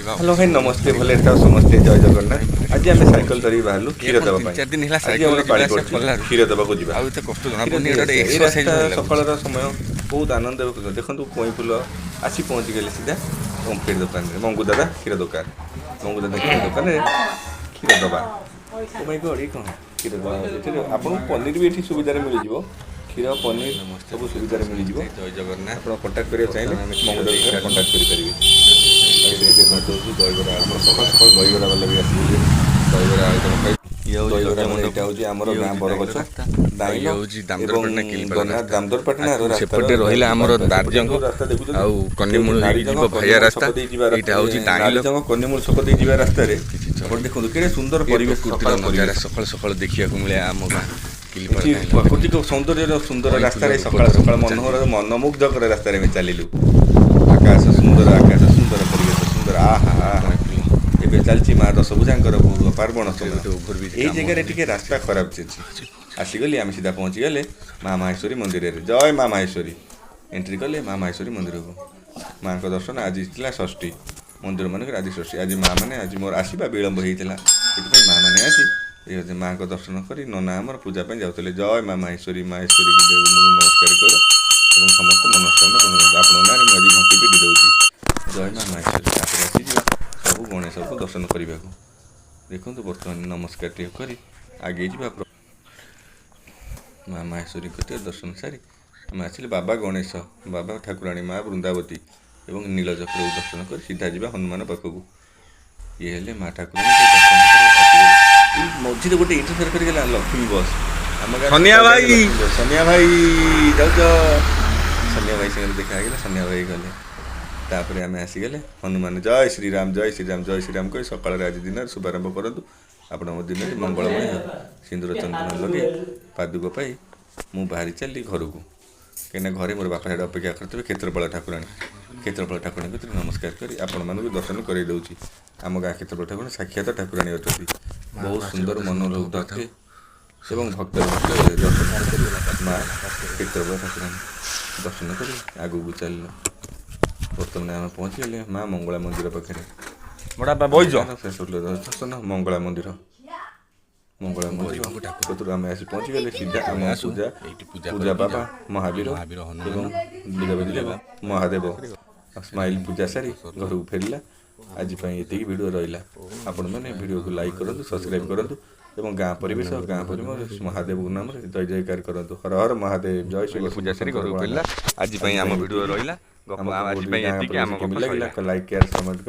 Hello ଭାଇ, ନମସ୍ତେ। ଭଲରେ ଥାଅ ସମସ୍ତେ। ଜୟ ଜଗନ୍ନାଥ। ଆଜି ଆମେ ସାଇକେଲ ଧରିକି ବାହାରିଲୁ କ୍ଷୀର ଦେବା ତିନି ପାଇଁ। ଚାରି ଦିନ ହେଲା ଆଜି ଆମର ସାଇକେଲରେ ପାଳି ଯିବା ଆସିବା ପଡ଼ିଛି, କଲାରୁ କ୍ଷୀର ଦେବାକୁ ଯିବା। ଆଉ ଏତେ କଷ୍ଟ କ୍ଷୀର ଜଣାପଡ଼ୁନି। ଦେଇ ଏଇଟା ଗୋଟେ ଆସିବା। ଏଇ ଏକ୍ସରସାଇଜ ରାସ୍ତା ଭଳି ଲାଗୁଛି। ସକାଳର ସମୟ, ବହୁତ ଆନନ୍ଦ। ଦେଖନ୍ତୁ କଇଁ ଫୁଲ। ଆସି ପହଞ୍ଚିଗଲେ ସିଧା ଓମଫେଡ଼ ଦୋକାନରେ, ମଙ୍ଗୁ ଦାଦା କ୍ଷୀର ଦୋକାନ। ମଙ୍ଗୁ ଦାଦା କ୍ଷୀର ଦୋକାନରେ କ୍ଷୀର ଦେବା। ଓ ମାଇ ଗଡ୍, ଇଏ କ'ଣ? କ୍ଷୀର ଦେବା। ଏଥିରେ ଆପଣଙ୍କୁ ପନିର ବି ଏଠି ସୁବିଧାରେ ମିଳିଯିବ। କ୍ଷୀର, ପନିର ସବୁ ସୁବିଧାରେ ମିଳିଯିବ। ଜୟ ଜଗନ୍ନାଥ। ଆପଣ କଣ୍ଟାକ୍ଟ କରିବାକୁ ଚାହିଁଲେ ବର୍ତ୍ତମାନ ଆମେ କ୍ଷୀର ମଙ୍ଗୁ ଦାଦା ଦେଇ କଣ୍ଟାକ୍ଟ କରିପାରିବେ। ଦେଖନ୍ତୁ, ଦହିବରା। ଆପଣ ସକାଳୁ ସକାଳୁ ଦହିବରା ବାଲା ବି ଆସିଯିବେ। ଦହିବରା ଆଳୁଦମ ଖାଇ ଇଏ ହେଉଛି ଦହିବରା ମାନେ ମଣ୍ଡପ। ଏଇଟା ହେଉଛି ଆମର ଇଏ ଗାଁ ହେଉଛି ବରଗଛ ରାସ୍ତା। ଦାଇଲ ଇଏ ହେଉଛି ଏବଂ ଦାମୋଦରପାଟଣା କିଲିପାଳ ଗନା ରାସ୍ତା। ଦାମୋଦରପାଟଣାର ଆଉ ରାସ୍ତାର ସେପଟେ ରହିଲା ଆମର ଦାର୍ଜଙ୍ଗ ରାସ୍ତା ଦେଖୁଛନ୍ତି। ଆଉ କନ୍ୟାମୂଳ ହେଇକି ନାରିଜଙ୍ଗ ଯିବ ଭାୟା କନ୍ୟାମୂଳ ରାସ୍ତା। ଛକ ଦେଇ ଯିବା। ଏଇଟା ହେଉଛି ଦାଇଲ। ନାରିଜଙ୍ଗ କନ୍ୟାମୂଳ ଛକ ଦେଇ ଯିବା ରାସ୍ତାରେ ଆପଣ ଦେଖନ୍ତୁ କେଡ଼େ ସୁନ୍ଦର ଏ ପରିବେଶ, ପ୍ରକୃତିର ସକାଳ ନଜାରା ପରିବେଶ। ସକାଳୁ ସକାଳୁ ଦେଖିବାକୁ ମିଳେ ଆମ ଗାଁ କିଲିପାଳ ଏଠି ଦାଇଲ। ପ୍ରାକୃତିକ ସୌନ୍ଦର୍ଯ୍ୟର ସୁନ୍ଦର କଇଁ ରାସ୍ତାରେ ଫୁଲ ସକାଳ ଉପର ସକାଳ ଚାଲି। ମନୋହର ମନମୁଗ୍ଧକର ରାସ୍ତାରେ ଆମେ ଚାଲିଲୁ। ଆକାଶ ସୁନ୍ଦର, ଆକାଶ ସୁନ୍ଦର, ପରିବେଶ ସୁନ୍ଦର। ଆହା ଆହା! ଏବେ ଚାଲିଛି ମା ଦଶଭୁଜାଙ୍କର ପାର୍ବଣ ସମୟ। ଗୋଟେ ଓଭରବ୍ରିଜ୍ ଏଇ କାମ ଜାଗାରେ ହଉଛି। ଟିକେ ରାସ୍ତା ଖରାପ ଅଛି। ଆସିଗଲି, ଆମେ ସିଧା ପହଞ୍ଚିଗଲେ ମା ମାହେଶ୍ୱରୀ ମନ୍ଦିରରେ। ଜୟ ମା ମାହେଶ୍ୱରୀ। ଏଣ୍ଟ୍ରି କଲେ ମା ମାହେଶ୍ୱରୀ ମନ୍ଦିରକୁ। ମାଙ୍କ ଦର୍ଶନ। ଆଜି ଥିଲା ଷଷ୍ଠୀ। ମନ୍ଦିର ମାନଙ୍କରେ ଆଜି ଷଷ୍ଠୀ। ଆଜି ମା ମାନେ, ଆଜି ମୋର ଆସିବା ବିଳମ୍ବ ହେଇଥିଲା, ସେଥିପାଇଁ ମା ମାନେ ଆସି ଏ ମାଙ୍କ ଦର୍ଶନ କରି ନନା ଆମର ପୂଜା ପାଇଁ ଯାଉଥିଲେ। ଜୟ ମା ମାହେଶ୍ୱରୀ। ମାହେଶ୍ୱରୀ ମୁଁ ନମସ୍କାର କର ଏବଂ ସମସ୍ତ ମନସ୍କାମନା ପୂର୍ଣ୍ଣ କରନ୍ତୁ। ଆପଣଙ୍କ ନାଁରେ ମୁଁ ଆଜି ଘଣ୍ଟି ପିଟି ଦେଉଛି। ଜୟ ମା ମାହେଶ୍ୱରୀ। ତାପରେ ଆସିଯିବା ସବୁ ଗଣେଶଙ୍କୁ ଦର୍ଶନ କରିବାକୁ। ଦେଖନ୍ତୁ, ବର୍ତ୍ତମାନ ନମସ୍କାର ଟିକେ କରି ଆଗେଇ ଯିବା। ମା ମାହେଶ୍ୱରୀଙ୍କ ଟିକେ ଦର୍ଶନ ସାରି ଆମେ ଆସିଲେ ବାବା ଗଣେଶ, ବାବା ଠାକୁରାଣୀ, ମା ବୃନ୍ଦାବତୀ ଏବଂ ନୀଳଚକ୍ରକୁ ଦର୍ଶନ କରି ସିଧା ଯିବା ହନୁମାନ ପାଖକୁ। ଇଏ ହେଲେ ମା ଠାକୁରାଣୀଙ୍କ ଦର୍ଶନ କରି ଆସିଗଲେ। ଏଇ ମଝିରେ ଗୋଟେ ଇଣ୍ଟରଫେୟାର କରିଗଲା ଲକ୍ଷ୍ମୀ ବସ୍ ଆମ ଗାଁ। ସନିଆ ଭାଇ! ସନିଆ ଭାଇ ଯାଉଛ? ସନିଆ ଭାଇ ସାଙ୍ଗରେ ଦେଖା ହେଇଗଲା। ସନିଆ ଭାଇ ଗଲେ। ତାପରେ ଆମେ ଆସିଗଲେ ହନୁମାନ। ଜୟ ଶ୍ରୀରାମ, ଜୟ ଶ୍ରୀରାମ, ଜୟ ଶ୍ରୀରାମ କହି ସକାଳରେ ଆଜି ଦିନରେ ଶୁଭାରମ୍ଭ କରନ୍ତୁ। ଆପଣଙ୍କ ଦିନରେ ମଙ୍ଗଳମୟ ହେଉ। ସିନ୍ଦୁର ଚନ୍ଦନ ଲଗେଇ ପାଦୁକ ପାଇ ମୁଁ ବାହାରି ଚାଲିଲି ଘରକୁ, କାହିଁକିନା ଘରେ ମୋର ବାପା ସେଠି ଅପେକ୍ଷା କରିଥିବେ। କ୍ଷେତ୍ରପାଳ ଠାକୁରାଣୀ, କ୍ଷେତ୍ରପାଳ ଠାକୁରାଣୀ କତିରେ ନମସ୍କାର କରି ଆପଣମାନଙ୍କୁ ଦର୍ଶନ କରାଇ ଦେଉଛି। ଆମ ଗାଁ କ୍ଷେତ୍ରପାଳ ଠାକୁରାଣୀ ସାକ୍ଷାତ ଠାକୁରାଣୀ ଅଛନ୍ତି। ବହୁତ ସୁନ୍ଦର ମନୋଲୋଭ ଏବଂ ଭକ୍ତ ଦର୍ଶନ କରି ମା କ୍ଷେତ୍ରପାଳ ଠାକୁରାଣୀ ଦର୍ଶନ କରି ଆଗକୁ ଚାଲିଲ। ବର୍ତ୍ତମାନ ଆମେ ପହଞ୍ଚିଗଲେ ମା ମଙ୍ଗଳା ମନ୍ଦିର ପାଖରେ। ବଡ଼ାପା ବଇଛ। ଦର୍ଶନ ମଙ୍ଗଳା ମନ୍ଦିର, ମଙ୍ଗଳା ମନ୍ଦିର କତୁରୁ ଆମେ ଆସି ପହଞ୍ଚିଗଲେ ସିଧା ଆମ ଆସୁ, ପୂଜା ଏଇଠି ପୂଜା ପୂଜା କରିକି ବାବା ଯାଉ। ମହାବୀର ମହାବୀର, ହନୁମାନ, ଏବଂ ଦେବ ମହାଦେବ ସ୍ମାଇଲ। ପୂଜା ସାରି ଘରକୁ ଫେରିଲା। ଆଜି ପାଇଁ ଏତିକି ଭିଡ଼ିଓ ରହିଲା। ଆପଣମାନେ ଭିଡ଼ିଓକୁ ଲାଇକ୍ କରନ୍ତୁ, ସବସ୍କ୍ରାଇବ୍ କରନ୍ତୁ ଏବଂ ଗାଁ ପରିବେଶ, ଗାଁ ପରିବେଶ ମହାଦେବଙ୍କ ନାମରେ ଜୟ ଜୟକାର କରନ୍ତୁ। ହର ହର ମହାଦେବ, ଜୟ ଶିବ। ପୂଜା ସାରି ଘରକୁ ଫେରିଲା। ଆଜି ପାଇଁ ଆମ ଭିଡ଼ିଓ ରହିଲା ଗପ। ଆମକୁ ଆଜି ପାଇଁ ଗାଁ ଏତିକି। ପରିବେଶ ଆମ ଗପ କେମିତି ଲାଗିଲା ସରିଲା। Like, share, comment.